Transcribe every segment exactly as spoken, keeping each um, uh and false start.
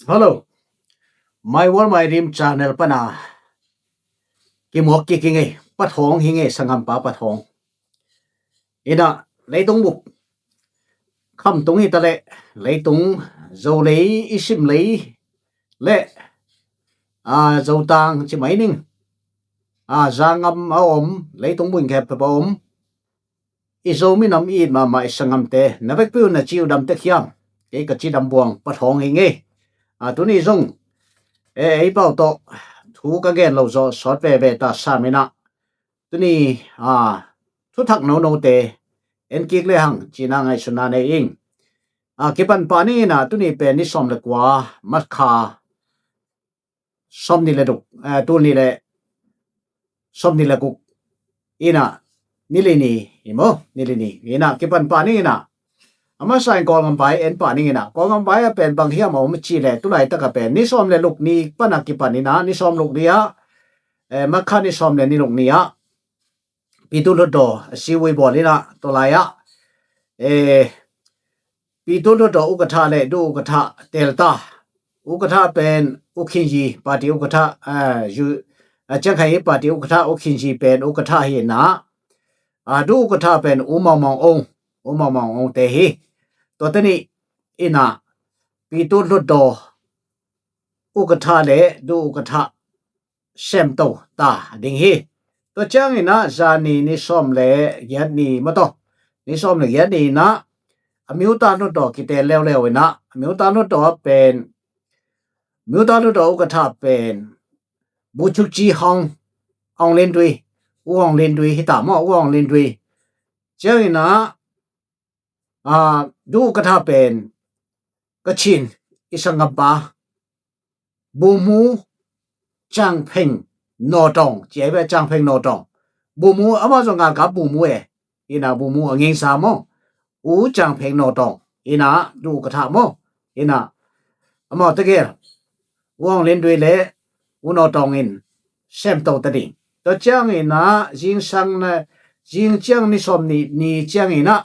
Hello, My World My Dream channel pana kimuak kik hi ngei, Pathawng hi ngei, sanggampa Pathawng. Ina, leitung buk khamtung hi ta leh, leitung Zolei, i sim lei le, a, Zotang ci mai ning, a, Zangam a om, leitung buk khempeuh a om i Zomi nam i it mahmah i sanggamte, na vekpi uh na ci uh dam tek hiam? Kei ka ci dam buang Pathawng hi ngei. A, tuni zong e, ei pau tawh thu ka gen lo zaw sawt veve ta sam ina, tuni, a, thuthak nonote en kik le hang cina ngaihsutna nei ing. A, kipan pah ning ina, tuni pen ni sawm le kua, March kha sawm nih le duk, eh, tul nih le sawm nih le guk ina, ni li ni hi maw, ni li ni ina kipan pah ning ina, a masa in Kawlgam vai en pah ning ina, Kawlgam vai a pen bang hiam a om ci le, tulaitak a pen ni sawm le luk ni pana kipan ina, ni sawm luk ni ah, eh, March kha ni sawm le ni luk ni ah Pitu Hlutdaw a siwui bawl ina, tua lai ah, eh, Pitu Hlutdaw ukatha le du ukatha tel ta. Ukatha pen U Khin Yi, party ukatha, a, yu, a, Chiang Kai party ukatha, U Khin Yi pen ukatha hi ina, a, du ukatha pen U Maung Maung Aung, U Maung Maung Aung te hi. Tua te nih ina, Pitu Hlutdaw ukatha le du ukatha semto ta ding hi. Tua ciang ina, zani ni sawm le giat ni maw taw, ni sawm le giat ni ina, a Myuta Hlutdaw kitel leuleu ina, a Myuta Hlutdaw pen, Myuta Hlutdaw ukatha pen Buchuk Ci Hong, Aung Hlindui, U Aung Hlindui hi ta maw, U Aung Hlindui. Ciang ina, a, du ukatha pen Kachin i sanggampa Bumu Ciang Pheng Naw Tawng, ci ai ve, Ciang Pheng Naw Tawng. Bumu, amah zong ngalkap Bumu e. Ina Bumu a ngingsa maw, U Ciang Pheng Naw Tawng. Ina du ukatha maw. Ina amau tegel U Aung Hlindui le U Naw Tawng in semto ta ding. Tua ciang ina, zingsang na, zing ciang ni sawm nih ni ciang ina,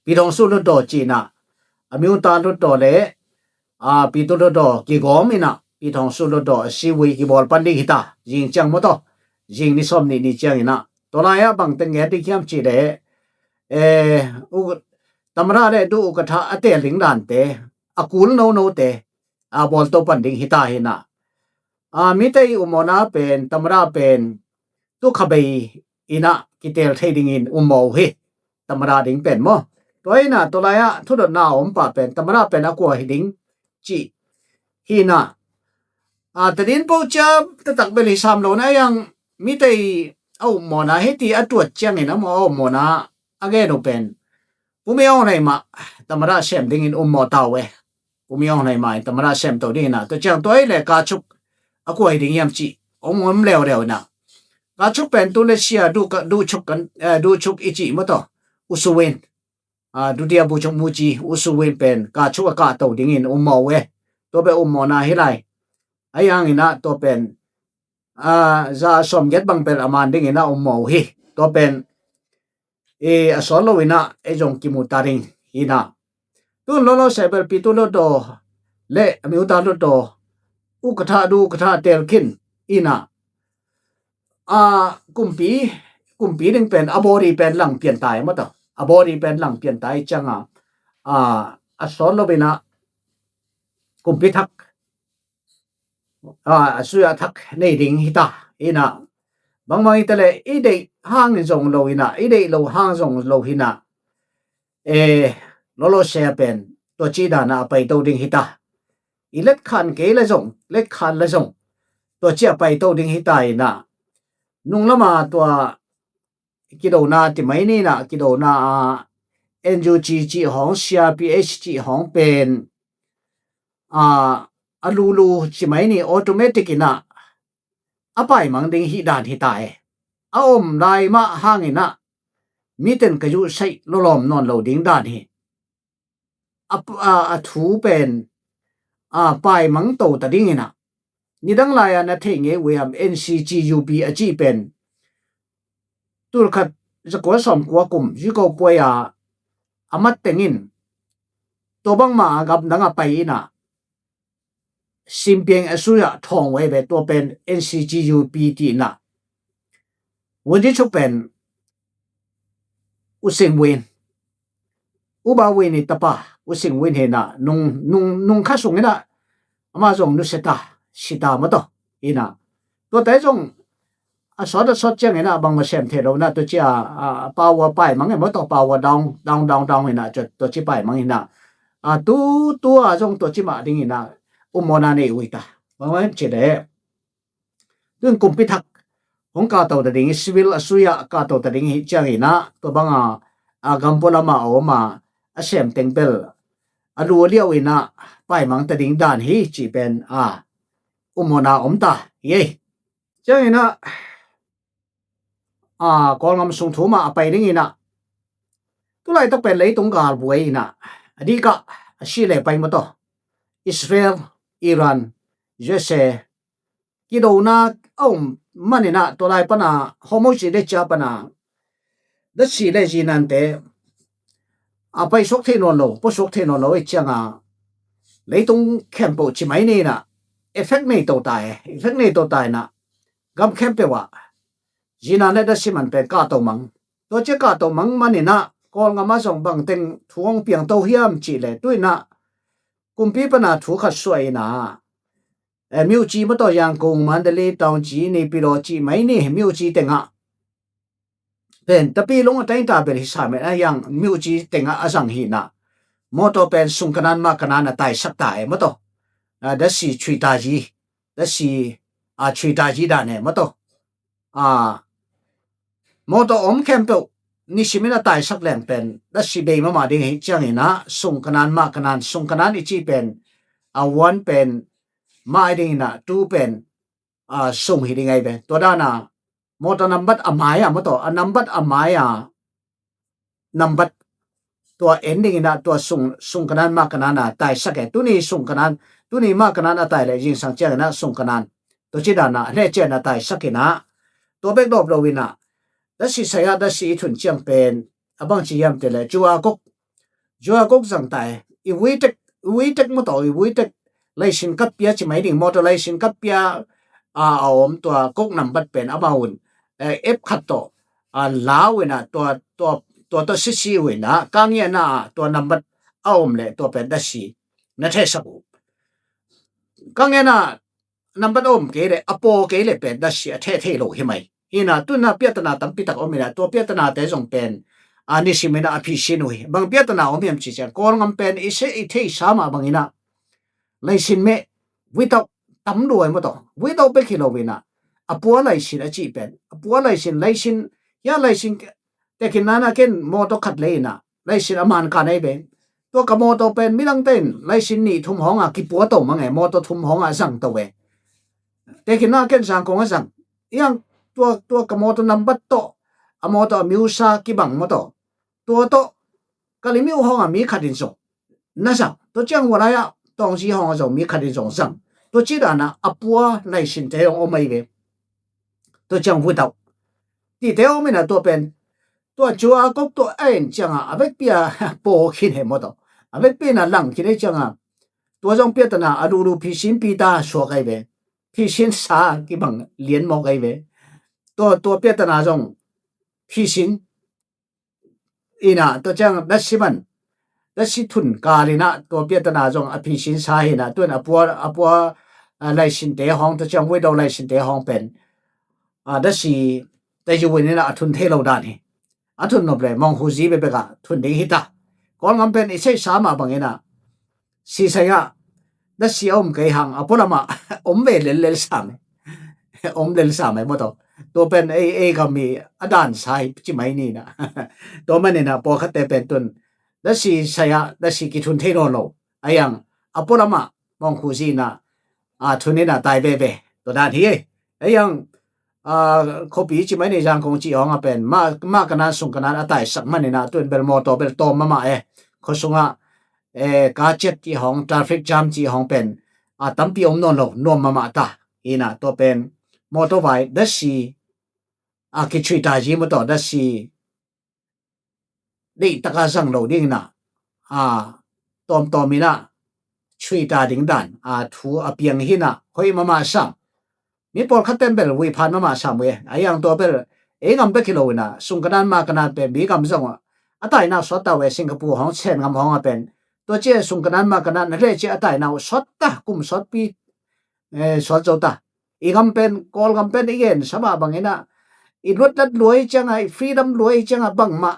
Pi Thawng Suk Hlutdaw ci ina, a Myuta Hlutdaw le, a, Pitu Hlutdaw kigawm ina, Pi Thawng Suk Hlutdaw a siwui kibawl pan ding hi ta, zing ciang maw taw, zing ni sawm nih ni ciang ina. Tua lai ah bang teng ngen ding hiam ci le, eh, u, tamada le du ukatha a tel ding dante, a kul nonote, a, bawlto pan ding hi ta hi ina. A, mite i ummawhna pen, tamada pen, tu khabei ina kitel thei dingin ummawh uh hi. Tamada ding pen maw. Tua ina, tua lai ah thudotna a om pah pen, tamada pen a kua hi ding ci hi ina. A, tadin po cia taktak bel hi sam lo na, a iang mite i a ummawhna hiti a tuat ciangin a maw, a ummawhna a gen uh pen, Pu Min Aung Hlaing mah tamada sem dingin ummawh ta uh e. Pu Min Aung Hlaing mah in tamada semto ding ina, tua ciang tua i le Kachuk a kua hi ding hiam ci, om om leuleu ina. Kachuk pen tu le sia du ka, du chuk kan, eh, du chuk i ci maw taw, U Su Win, a, Dutia Buchuk Muci, U Su Win pen Kachuk a kahto dingin ummawh uh e. Tua pen ummawhna hi lai. A iang ina tua pen, a, za sawm giat bang bel a man ding ina ummawh uh hi. Tua pen, e, a sawt lo ina, ei zong kimu ta ding hi ina. Tun lolo se bel Pitu Hlutdaw le a Myuta Hlutdaw ukatha du ukatha tel khin ina, a, kumpi, kumpi ding pen a body pen lang pian ta i maw taw, a body pen lang pian ta i ciang a, a, a sawt lo ina kumpi thak, a, a suya thak nei ding hi ta ina. Bangmah hi ta le, i deih hang zong lo ina, i deih lo hang zong lo hi ina, e, lolo se a pen tua ci dan a paito ding hi ta. I letkhan kei le zong, letkhan le zong tua ci a paito ding hi ta ina. Nung lama tua kidona ti mai ni ina, kidona a N U G cih hawng, C R P H cih hawng pen, a, a lulu ci mai ni, automatic ina a paimang ding hi dan hi ta e. A om lai mah hang ina miten ka zuhsaih lolawm nawn lo ding dan hi. A, a, a thu pen, a, paimang to ta ding ina, nidang lai-a na thei ngei uh hiam, N C G U P a cih pen, tulkhat zakua sawmkua kum, ziko puai a, a mat tengin, tua bangmah a gamdang a pai ina, Xinjiang a sui ah thawng uh ei ve, tua pen N C G U P ti in ah. Wun ci cuk pen U Sing Win, U Ba Win i tapa U Sing Win hi in ah, nung, nung, nung kha sung in ah, ama zong nusia ta, si ta maw taw. In ah, tuate zong a sawt a sawt ciang in ah, bangmah sem thei lo in ah, tua ci a, a, power paimang e maw taw, power down, down, down, down in ah, tua ci paimang in ah, a, tu, tu a zong tua ci mah ding in ah, um mawna nei uh hi ta. Bangmah ci leh, tun kumpi thak hong kahto ta ding, civil a sui ah kahto ta ding hi ciang in ah, tua bang a, a, gam pua lam ah a om a, a sem teng bel a lu a liau in ah paimang ta ding dan hi ci pen, a, um mawna om ta hi ei. Ciang in ah, a, Kawlgam sung thu mah a pai ding in ah, tu laitak pen leitung galbuai in ah, a dik ah a si le pai maw taw, Israel, Iran, U S A, kidona a om man in ah, tua lai pan a Hormuz i le cia pan a, dasi le zinante a paisuak thei nawn lo, puasuak thei nawn lo i ciang a, leitung khempeuh ci mai ni in ah, effect nei to ta e, effect nei to ta in ah, gam khempeuh ah zinan le dasi man pen kahto mang. Tua ci a kahto mang man in ah, Kawlgam ah zong bangteng thu hong piang to hiam ci leh, tu in ah kumpi pan a thu khat suah in ah, eh, မြို့ကြီး maw taw, Yangon, Mandalay, Taunggyi, Naypyidaw ci mai ni, မြို့ကြီး teng ah pen, Tapidaw a teng ta bel hi sam e, a, Yang, မြို့ကြီး teng ah a zang hi in ah, mawtaw pen sung kanan mah kanan a taisak ta e maw taw. A, dasi cui ta zi, dasi, a, cui ta zi dan e maw taw. A, mawtaw om khempeuh nisim in a taisak leng pen dasi bei mahmah ding hi ciang in ah, sung kanan mah kanan, sung kanan i ci pen, a, one pen mai ding in ah, two pen, a, sung hi ding ei ve. Tua dan a, mawtaw nambat a mai a maw taw, a nambat a mai a nambat, tua en ding in ah, tua sung, sung kanan mah kanan a taisak e. Tuni sung kanan, tuni mah kanan a tai leh zingsang ciang in ah sung kanan, tua ci dan a hle cian a taisak in ah, tua bek dawp lo in ah, dasi sai ah dasi i thun ciang pen a bang ci hiam ti leh, Q R code, Q R code zang ta e. I WeTake, i WeTake maw taw, i WeTake, leisin kat pia ci mai ding, mawtaw leisin kat pia a, a om tua code nambat pen amau in, eh, app khat tawh, a, lau in ah, tua, tua, tua tawh sisi uh in ah, ka ngian a, tua nambat a om leh tua pen dasi na thehsak uh. Ka ngian a, nambat a om kei leh, a paw kei leh pen dasi a theh thei lo hi mai. Hi in ah, tu in ah piahtana tampi tak om in ah, tua piahtanate zong pen, a, nisim in ah a phisin uh hi. Bang piahtana om hiam ci ciang, Kawlgam pen i se i theisa mah bang in ah, leisin meh, without, tam lua e maw taw, without bek hi lo in ah, a pua leisin a cih pen, a pua leisin, leisin, hia leisin, tekhin nana ken mawtaw khat lei in ah, leisin a man ka nei ve. Tua ka mawtaw pen midangte in leisin nih thum hawng a kipua to mang e, mawtaw thum hawng a zang to e. Tekhin na ken Zangkong a zang. Iang tua, tua ka mawtaw nambat tawh, a mawtaw a miusa kibang maw taw, tua tawh Kalemyo hawng a mi khat in zong na zang. Tua ciang hua lai ah Taunggyi hawng a zong mi khat in zong zang. Tua ci dan a, a pua leisinte hong om ahi ve. Tua ciang without tite om in ah, tua pen, tua Q R code tua a en ciang a, a vekpi a paw khin hi maw taw, a vekpi in a lang khin hi ciang a, tua zong piahtana a lulu phisin pi ta suak ahi ve. Phisin sa kibang lian mawk ahi ve. Tua, tua piahtana zong phisin in ah, tua ciang dasi man, dasi thun kal in ah, tua piahtana zong a phisin sa hi in ah, tu in a pua, a pua, a, leisinte hawng, tua ciang without leisinte hawng pen, a, dasi, dasi win in ah a thun thei lo dan hi. A thun nop leh mawngkhuzi bekbek ah thun ding hi ta. Kawlgam pen i seisa mah bang in ah, sisai ah, dasi a om kei hang, a pualam ah om ve lellel sam e. Om lel sam e maw taw. Tua pen ei, ei gam hi a dan sa hi ci mai ni in ah. Tua man in ah pawlkhatte pen tun, dasi sai ah, dasi kithun thei nawn lo. A iang, a pualam ah mawngkhuzi in ah, a, thun in ah tai veve. Tua dan hi ei. A iang, a, khuapi ci mai ni, Zangkong ci hawng a pen, mah, mah kanan sung kanan a taisak man in ah, tu in bel mawtaw bel tawm mahmah e. Khua sung ah, eh, ka ciat ci hawng, traffic jam ci hawng pen, a, tampi om nawn lo, nuam mahmah ta. Hi in ah, tua pen mawtaw vai, dasi, a, kichui ta zi maw taw, dasi deih tak a zang lo ding in ah, a, tawmtawm in ah chuita ding dan a thu a piang hi inah hoih mahmah sam. Mi pawlkhat ten bel vuiphan mahmah sam uh e. A iang tua bel ei gam bek hi lo inah sungkanan mahkanan pen mi gam zong a taina uh sawt ta uh e. Singapore hong, Sen gam hong a pen tua ci a sungkanan mahkanan na leh ci a taina uh sawt ta, kum sawtpi, eh, sawt zo ta. I gam pen, Kawlgam pen i gen sa mah bang inah i luatlat luai cianga, i freedom luai cianga bangmah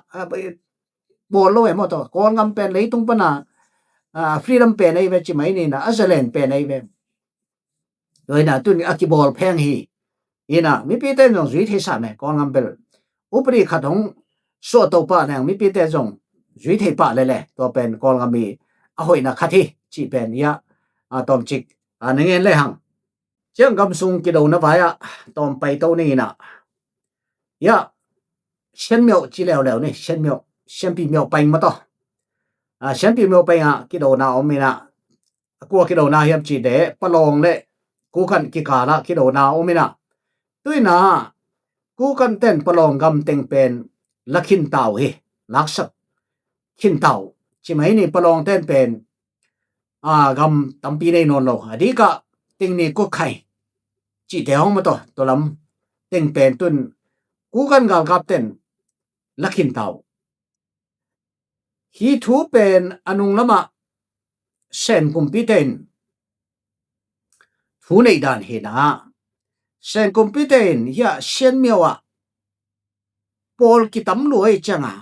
bawl lo e maw taw. Kawlgam pen leitung pana freedom pen ei ve ci mai ni inah a zalen pen ei ve. Tua inah tun a kibawl pheng hi. Inah mipite in zong zui thei sam e. Kawlgam bel upadi khat hong suahto pah neng mipite zong zui thei pah lele. Tua pen Kawlgam i a hoihna khat hi cih pen ia a tawmcik a na ngen le hang. Ciang gam sung kidona vai-ah tawm paito ni inah ia Sianmiauh ci leuleu ni. Sianmiauh, Sianpi Miauh Paing maw taw. A, Sianpi Miauh Paing ah kidona om inah a kua kidona hiam ci de Palawng le Kukan kikalah kidona om inah tu inah Kukan ten Palawng gam teng pen la khinta uh hi. Laksak khinta uh ci mai ni. Palawng ten pen a, gam tampi nei nawn lo. A dikah Tingni, Kutkhai cihte hong maw taw, tua lam teng pen tun Kukan galkap ten la khinta uh. Hi thu pen a nung lamah Sen kumpite in thu neih dan hi inah Sen kumpite in hiah Sianmiauh ah pawl kitam luai cianga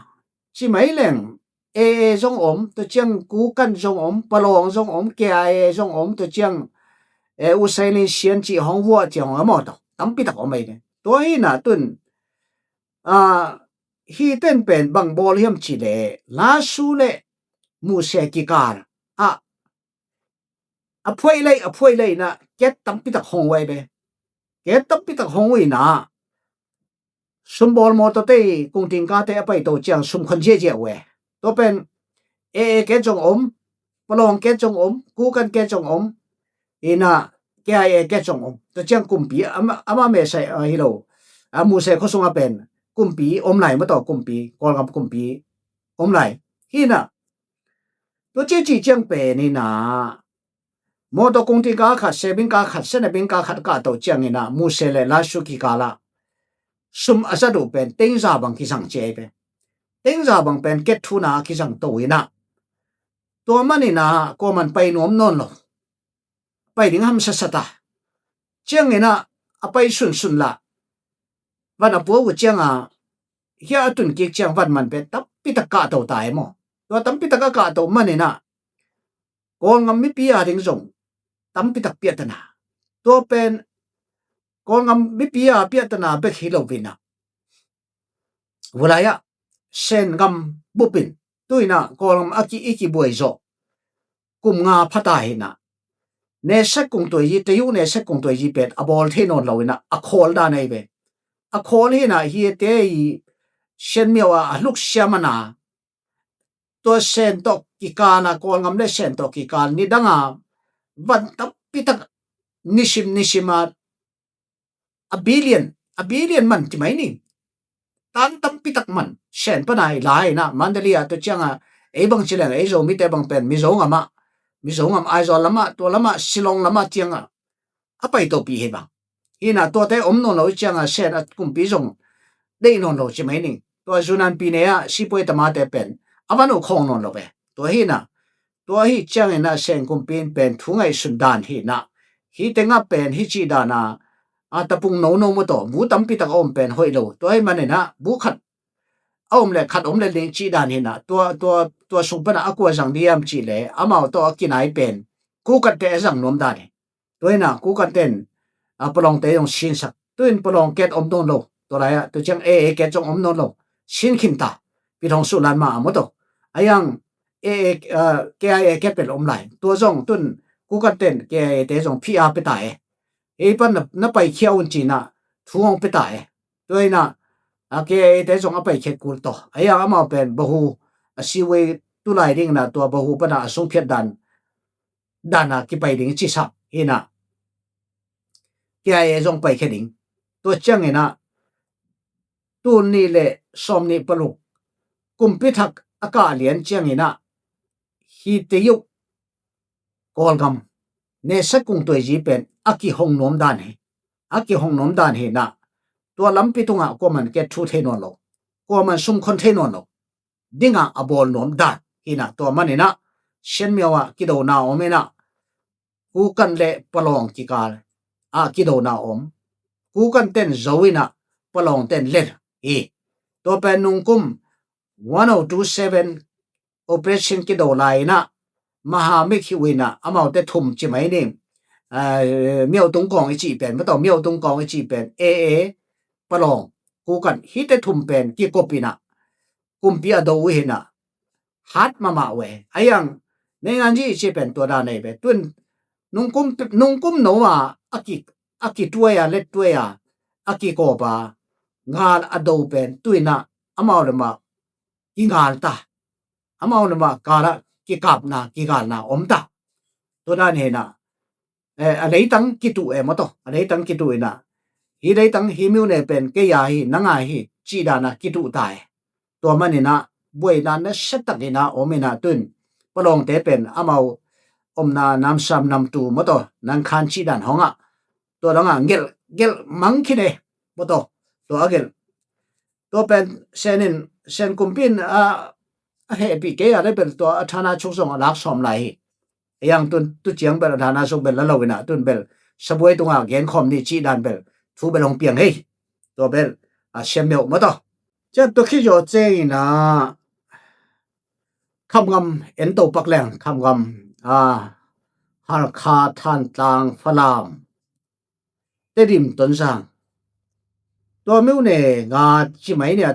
ci mai leng A A zong om, tua ciang Kukan zong om, Palawng zong om, K I A zong om, tua ciang, eh, U Sailin Sian cih hong vuah ciang hong a maw taw. Tampi tak om ei ve. Tua hi inah tun a, hi ten pen bang bawl hiam ci le Lasu le Muse kikal ah a phuaih lei, a phuaih lei inah ket tampi tak hong uh ei ve. Ket tampi tak hong uh inah sumbawl mawtawte i kungtingkate a paito ciang sum khon ziahziah uh e. Tua pen A A ket zong om, Palawng ket zong om, Kukan ket zong om, inah K I A ket zong om. Tua ciang kumpi ama, ama mesai a hi lo a Muse khua sungah pen kumpi om lai maw taw. Kumpi, Kawlgam kumpi om lai. Hi inah tua ci a cih ciang pen inah mawtaw kungti ka khat, sebing ka khat, senebing ka khat kahto ciang inah Muse le Lasu kikalah sum a zat uh pen tengza bang kizang ci ei pen. Tengza bang pen ket thuna a kizang to inah tua man inah kuaman pai nuam nawn lo. Pai ding hamsasa ta. Ciang inah a pai sunsun lah van a pua uh cianga hiah a tun kik ciang van man pen tampi tak kahto ta ei maw. Tua tampi tak a kahto man inah Kawlgam mipi a ding zong tampi tak piahtana. Tua pen Kawlgam mipi a piahtana bek hi lo inah vulai ah Sen gam bup in tu inah Kawlgam a ki, i kibuai zawh kum nga phata hi inah Nesak Kungtuayi, Tayuk Nesak Kungtuayi pen a bawl thei nawn lo inah a khawl dan ei ve. A khawl hi inah hi te i Sianmiauh ah a hluk siam ana tua Sen tawh kikal a, Kawlgam le Sen tawh kikal nidanga van tampi tak nisim nisim a a billion, a billion man ci mai ni. Tan tampi tak man Sen pana i lai inah Mandalay ah tua cianga ei bang ci leng ei Zomite bang pen Mizo gam ah, Mizo gam Aizawl lamah, tua lamah, Shillong lamah cianga a paitopih hi bang. Hi inah tuate om nawn lo i cianga Sen a kumpi zong deih nawn lo ci mai ni. Tua Yunnan pine ah sipuai tamate pen a van uh khawng nawn lo ve. Tua hi inah tua hi ciang inah Sen kumpi in pen thu ngaihsun dan hi inah hi tengah pen hi cih dan a, a tapung nono maw taw, bu tampi tak a om pen hoih lo. Tua hi man inah bu khat a om le khat om le ling cih dan hi inah tua, tua, tua sung pana a kua zang diam cih le amau tawh a kinai pen Kukatte a zang nuam dan hi. Tua inah Kukatte in a Palawngte zong sinsak. Tu in Palawng ket om nawn lo. Tua lai ah tua ciang A A ket zong om nawn lo. Sin khinta. Pi Thawng Suh lan ma a maw taw. A iang A A, ah, K I A ket pen om lai. Tua zong tun Kukatte in K I A te zong P R pia ta e. Ei pan na, na paikhia un ci inah thu hong pia ta e. Tua inah a K I A te zong a paikhiat kul taw. A iang amau pen Bahu a siwei tulai ding inah tua Bahu pana a sungphiat dan dana kipai ding i ci sam hi inah K I A zong paikhia ding. Tua ciang inah tul nih le sawmnih paluk kumpi thak a kah lian ciang inah hi Tayuk Kawlgam nesak kung tuaizi pen a kihong nuam dan hi. A kihong nuam dan hi na, tua lampi tungah kuaman ket thu thei nawn lo, kuaman sumkhon thei nawn lo dingah a bawl nuam dan hi na, tua maninah Sianmiau ah kidona om inah, Kukan le Palawng kikal ah kidona om. Kukan ten zo inah Palawng ten lel hi. Tua pen nungkum one oh two seven operation kido lai inah Mahamik hi uh inah amaute thum ci mai ni. Miau tungkawng i cih pen, mataw, Miau tungkawng i cih pen, A A, Palawng, Kukan, hite thum pen kikop inah kumpi a do uh hi na, hat mahmah uh e. A yang, neingan zi i ci pen tua dan ei ve. Tun nungkum, nungkum no a a ki, a kituai a, lettuai a, a kikawp a, ngal a do pen tu inah amau le mah kigal ta. Amau le mah galah kikapna, kigalna om ta. Tua dan hi na, a leitang kituh e, mataw, a leitang kituh inah, hi leitang hi myone pen kei a hi, nang a hi cih danah kituh ta e. Tua maninah buaina nasatak inah om inah, tun Palawngte pen amau omna Namsam, Namtu, mataw, Nangkhan cih dan hongah tua dangah gelh, gelh mang khin e, mataw, tua a gelh. Tua pen Sen in, Sen kumpi in a, a hehpih kei a le bel tua a thana chuk zong a lak sawm lai hi. A yang tun tu ciang bel a thana chuk bel la lo inah, tun bel sabuai tungah genkhawm ni cih dan bel thu bel hong piang hi. Tua bel a Sianmiau, mataw. Cian tua khi zaw ceng inah Khamgam en to pak leng, Khamgam, a, Halkha, Thantlang, Falam, Tedim, Tonzang, tua myone nga ci mai nia,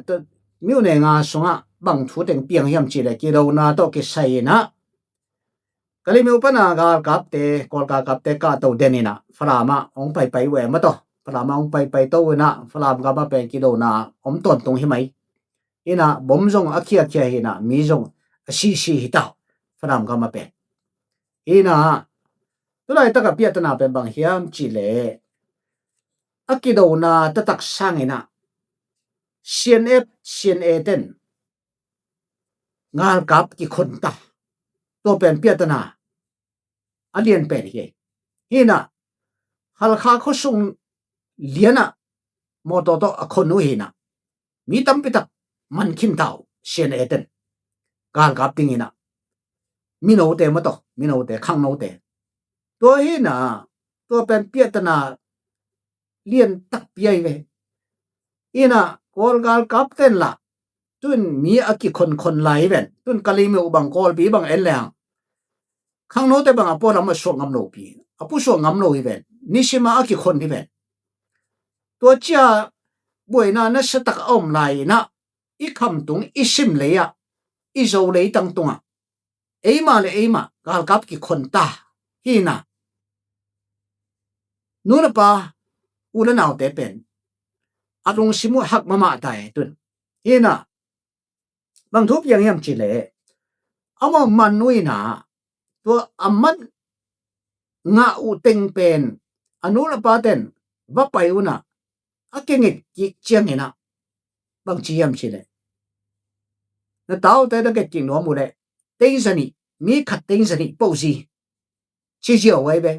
myone nga sungah bang thu teng piang hiam cih le kidona tawh kisai inah Kalemyo pana galkapte, Kawl galkapte kahto den inah Falam ah hong paipai uh e, mataw. Falam ah hong paipai to inah Falam gam ah pen kidona om tawntung hi mai. Inah bom zong a khiakhia hi inah, mi zong a sisi hi ta Falam gam ah pen. Inah tulaitak a piahtana pen bang hiam cih le a kidona taktak sang inah C N F, C N A ten galkap kikhon ta. Tua pen piahtana a lian pen hi. Hi inah Halkha khuasung lianah mawtaw tawh a khon uh hi inah mi tampitak man khin ta uh, C N A ten galkap ding inah, minote, mataw, minote, khangnote. Tua hi inah tua pen piahtana lian takpi ahi ve. Inah Kawl galkap ten lah tun mi a kikhonkhon lai hi ven. Tun Kalemyo bang, Kawlpi bang en leng, khangnote bang a pualam a suak ngam lo pi, a pusuak ngam lo hi ven. Nisim a a kikhon hi ven. Tua cia buaina nasatak a om lai inah i khamtung, i sim lei ah, i Zo leitang tungah eima le eima galkap kikhon ta. Hi inah nu le pa, u le naute pen a lungsim uh hak mahmah ta e tun. Hi inah bang thu piang hiam cih le amau man uh inah tua a man ngah uh teng pen a nu le pa ten va pai uh inah a kingit kik ciang inah bang ci hiam cih le, na taute na get kik nuam uh le teng zanih, mi khat teng zanih poh zi ci ziau uh ahi ve.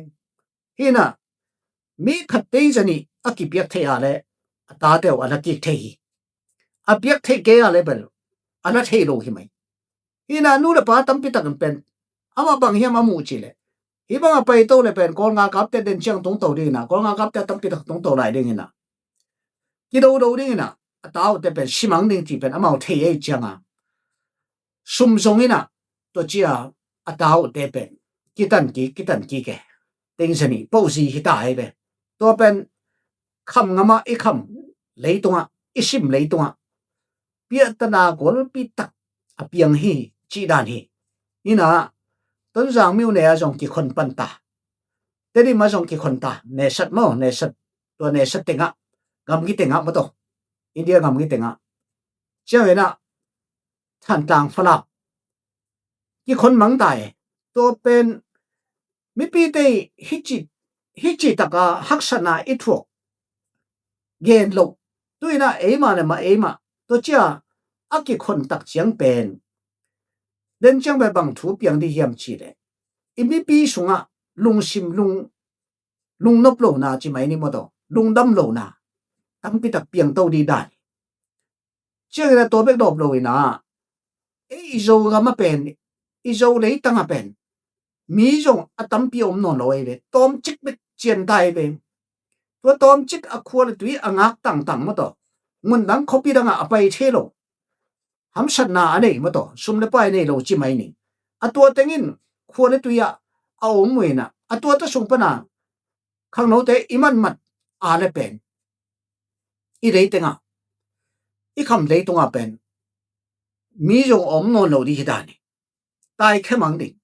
Hi inah mi khat teng zanih a kipiak thei a le a tate uh a la kik thei hi. A piak thei kei a le bel a la thei lo hi mai. Hi inah nu le pa tampitak in pen amah bang hiam a muh cih le, hi bang a paito le pen Kawl galkapte den ciang tungto ding inah, Kawl galkapte tampitak tungto lai ding inah, kidodo ding inah, a taute pen simang ding cih pen amau thei ei cianga sum zong inah tua cia a taute pen kitan kik, kitan kik e. Teng zanih poh zi hi ta ahi ve. Tua pen kham ngamah, i kham leitungah, i sim leitungah piahtana golpi tak a piang hi cih dan hi. Inah Tonzang myone a zong kikhon pan ta. Tedim a zong kikhon ta. Nesat maw, nesat, tua nesat tengah, gamgi tengah, mataw, India gamgi tengah. Ciang inah Thantlang, Falam kikhon mang ta e. Tua pen mipite hi ci, hi ci taka haksatna i thuak gen loh. Tu inah eima le mah eima tua cia a kikhon tak ciang pen den ciang pen bang thu piang dih hiam cih le, i mipi sungah lungsim lung lungnop lona ci mai ni maw taw, lungdam lona tampi tak piangto dih dan. Ciangin a tua bek dawp lo in a, ei i Zogam a pen, i Zo leitang a pen mi zong a tampi om nawn lo ei ve, tawmcik bek cian ta ei ve. Tua tawmcik a khua le tui a ngak tangtang maw taw, mun dang khuapi dangah a pai thei lo, hamsatna a nei maw taw, sum le pai nei lo ci mai ni. A tua tengin khua le tui ah a om uh in a, a tua ta sung pana khangnote i manmat a le pen, i lei tengah, i kham leitungah pen mi zong om nawn lo dih hi dan hi. Tai khemang ding.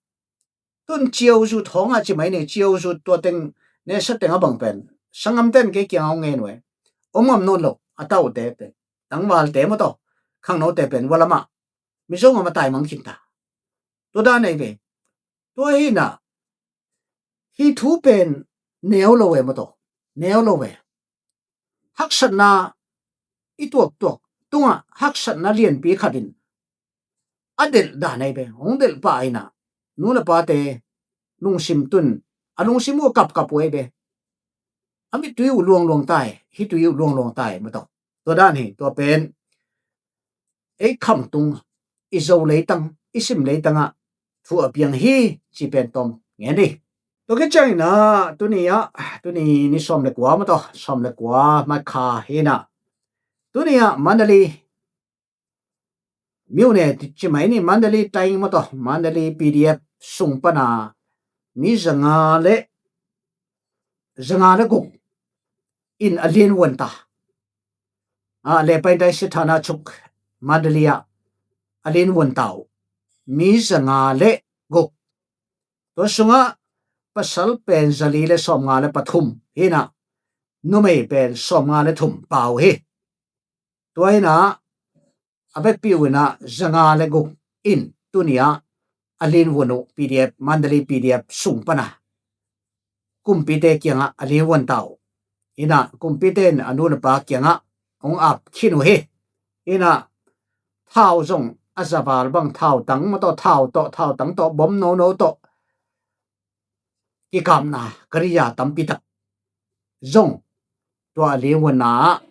Tun ciauzut hawngah ci mai ni, ciauzut tua teng nesa teng a bang pen sanggamten kei kiangah hong ngen uh e. Om ngam nawn lo a taute pen, tangvalte maw taw, khangnote pen, ua lamah Mizo ngam a taimang khin ta. Tua dan ei ve. Tua hi na, hi thu pen neu lo e maw taw, neu lo e. Haksatna i tuaktuak tungah haksatna lianpi khat in a delh dan ei ve. Hong delh pah ei na, nu le pate lungsim tun, a lungsim uh kapkap uh ei ve. A mittui uh luangluang tai, hi tui uh luangluang tai maw taw. Tua dan hi, tua pen ei khamtung, i Zo leitang, i sim leitangah thu a piang hi ci pen tawm ngen dih. Tua khit ciangin a, tuni ah, tuni ni sawm le kua maw taw, sawm le kua mai kha hi na, tuni ah Mandalay myone ci mai ni, Mandalay taing maw taw, Mandalay P D F sung pana mi zanga le, zanga le guk in a lianvuan ta. A, le paintai sithana chuk Mandalay ah a lianvuan ta uh. Mi zanga le guk. Tua sungah pasal pen zali le sawmnga le pathum hi na, numei pen sawmnga le thum pau hi. Tua hi na, a vekpi uh in a zanga le guk in tuni ah a lianvuan uh, P D F, Mandalay P D F sung pana kumpite kiangah a lianvuan ta uh. Hi na, kumpite in a nu le pa kiangah hong ap khin uh hi. Hi na, thau zong a zaval bang, thau tang maw taw, thau tawh, thau tang tawh, bom nono tawh kikapna guerrilla tampi tak zong tua a lianvuanna ah,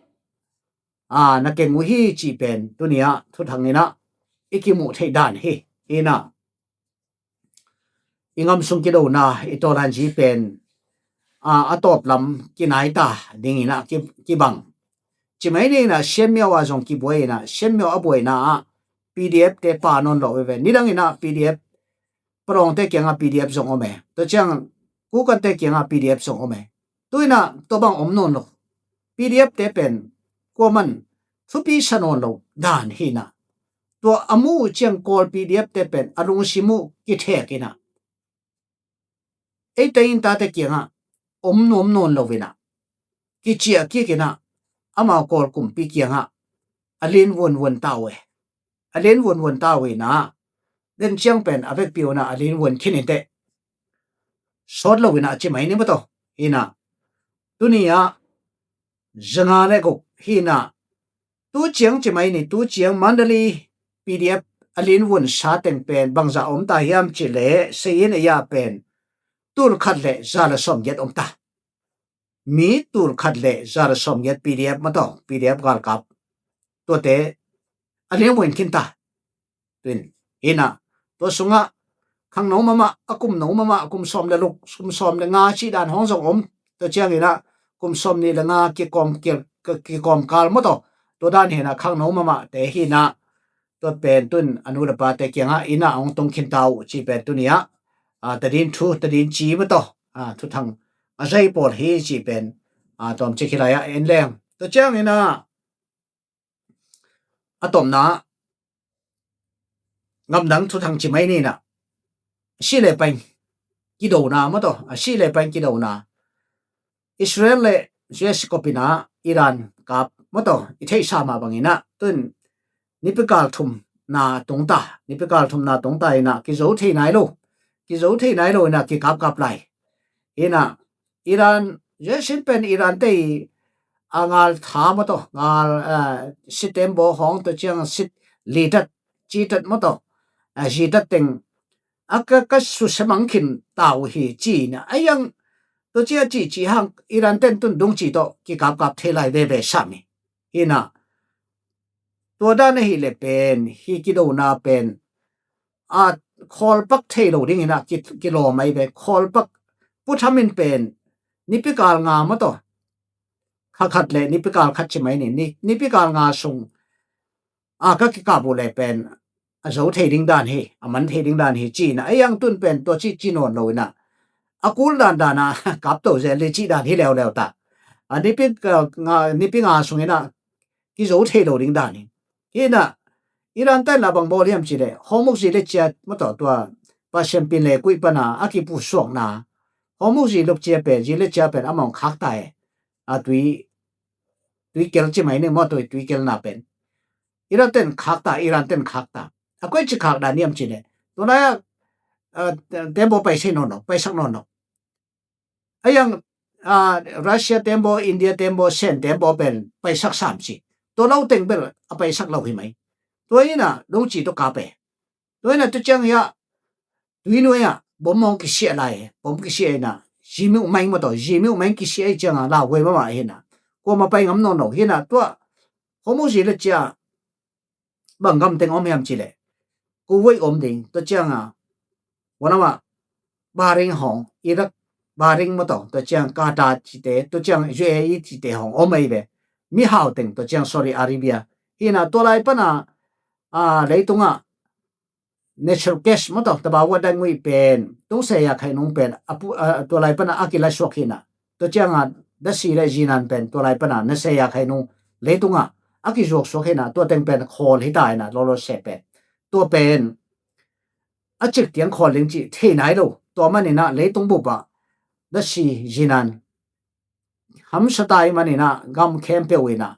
a, na keng uh hi cih pen tuni ah thuthang in a i kimuh theih dan hi. Hi na, i ngam sung kidona, i tawlanzi pen, a, a tawp lam kinai ta ding in a ki, kibang. Ci mai ni in a Shan Miao ah zong kibuai in a, Shan Miao a buaina ah P D F te pa nawn lo uh ei ve. Nidang in a P D F, Palawngte kiangah P D F zong om e. Tua ciang Kukante kiangah P D F zong om e. Tu in a tua bang om nawn lo. P D F te pen kuaman thupi sa nawn lo dan hi na. Tua a mu uh ciang Kawl P D F te pen a lungsim uh kithek in a, ei taing tate kiangah om nuam nawn lo in a, kiciah kik in a, amau Kawl kumpi kiangah a lianvuanvuan ta uh e. A lianvuanvuan ta uh in a, den ciang pen a vekpi uh in a a lianvuan khin in teh, sawt lo in a ci mai ni maw taw. Hi na, tuni ah zanga le guk hi na, tu ciang ci mai ni, tu ciang Mandalay P D F a lianvuan sa teng pen bangzah om ta hiam cih leh, sei in a ya pen tul khat le za le sawmgiat om ta. Mi tul khat le za le sawmgiat P D F maw taw, P D F galkap, tuate a lianvuan khin ta. Tuin, hi na, tua sungah khangno mahmah, a kumno mahmah, kum sawm le luk, kum sawm le nga cih dan hong zong om. Tua ciang in a kum sawm nih le nga kikawm kil, ki, kikawm kal maw taw. Tua dan hi na, khangno mahmah te hi na, tua pen tun a nu le pate kiangah in a hong tung khin ta uh cih pen tuni ah, a, tadin thu, tadin ci maw taw, a, thuthang a zai pawl hi cih pen, a, tawmcik hi lai ah en leng. Tua ciang in a, a tawpna ah ngamdang thuthang ci mai ni in a, a sih le pain kidona maw taw, a sih le pain kidona. Israel le U S kop in a Iran kap maw taw, i theihsa mah bang in a, tun nipikal thumna tung ta, nipikal thumna tung ta in a, kizo thei nai lo, kizo thei nai lo in a kikapkap lai. In a, Iran, U S in pen Iran te i a ngal tha maw taw, ngal, a, sitembaw hawng, tua ciang sit litat, citat maw taw, a, zitat teng, a ka, ka susia mang khin ta uh hi ci-in ah, a iang tua ci a cih cih hang Iran ten tun dungci tawh kikapkap thei lai veve sam hi. Hi-in ah tua dan ahih leh pen hih kidona pen a khawlpak thei lo dingin ah ki, kilawm ahi ve. Khawlpak Pu Trump in pen nipikal nga maw taw, kha khat le nipikal khat ci mai ni, ni, nipikal nga sung a ka kikap uh leh pen a zo thei ding dan hi, a man thei ding dan hi ci-in ah, a iang tun pen tua ci ci nawn lo-in ah, a kul dandan a kap to zel ding cih dan hi leuleu ta. A nipi, a, nga, nipi nga sungin ah kizo thei lo ding dan hi. Hi-in ah Iran ten lah bang bawl hiam cih leh, Hormuz zi le cia maw taw, tua Persian pin le kuih pan a a kipusuakna, Hormuz zi luk cia pen, zi le cia pen amah hong khak ta e. A tui, tui kel ci mai ni maw, tui, tui kelna pen Iran ten khak ta, Iran ten khak ta. A koi ci khak dan hiam cih leh, tu lai-ah, a, tembaw paisak nawn lo, paisak nawn lo. A iang, a, Russia tembaw, India tembaw, Sen tembaw pen paisak sam ci. Tua lo teng bel a paisak lo hi mai. Tua hi-in ah dungci tawh kap e. Tua hi-in ah tu ciang hi-ah, tui nuai-ah bom hong kisiah lai e. Bom kisiah in ah, zimiuh maing maw taw, zimiuh maing kisiah ahih ciang ah lauhuai mahmah hi-in ah, kuamah pai ngam nawn lo. Hi-in ah tua Hormuz zi le cia bang gam teng om hiam cih leh, Kuwait om ding, tua ciang a, tua lam ah Bahrain hong, Iraq, Bahrain maw taw, tua ciang Qatar cihte, tua ciang U A E cihte hong om ahi ve. Mihau teng, tua ciang Saudi Arabia. Hi-in ah tua lai pan a, a, leitung ah natural gas maw taw, tabawa dan ngui pen, tung se ya khai nung pen, a pu, a, tua lai pan a a kilasuak hi-in ah, tua ciang a dasi le zinan pen tua lai pan a na se ya khai nung leitung ah a kizuaksuak hi-in ah, tua teng pen khawl hi ta-in ah, lawlaw se pen, tua pen a cik tiang khawl ding cih thei nai lo. Tua manin ah leitung bup ah dasi zinan hamsa ta ahih manin ah gam khempeuh in ah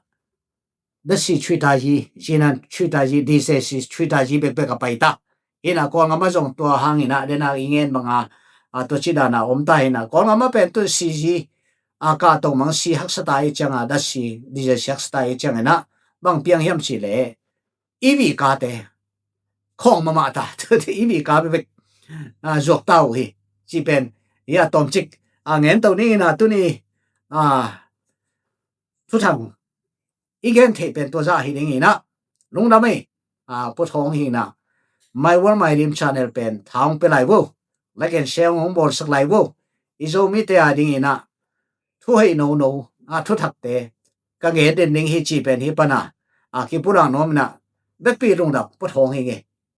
dasi chui ta hi, zinan chui ta hi, diesel chui ta hi bekbek a pai ta. Hi-in ah Kawlgam ah zong tua hangin ah, den a i ngen bang a, a, tua ci dan a om ta hi-in ah, Kawlgam ah pen tu C G a kah to mang si haksa ta ahih ciang a, dasi, diesel si haksa ta ahih ciangin ah, bang piang hiam cih leh, E V car te khawng mahmah ta. E V car bekbek, a, zuak ta uh hi. Ci pen, hi-a tawmcik, a, ngen to ni-in ah, tuni, a, thuthang i gen theih pen tua zah hi dingin ah, lungdam ei. A, Pu Thawng hi-in ah, My World My Dream channel pen tha hong pia lai vo. Like and share hong bawlsak lai vo. I Zomite a dingin ah thuhoih nono, a, thuthakte ka gen den ding hi ci pen hih pan a, a, kipulak nuam-in ah, vekpi lungdam, Pu Thawng hi ing e.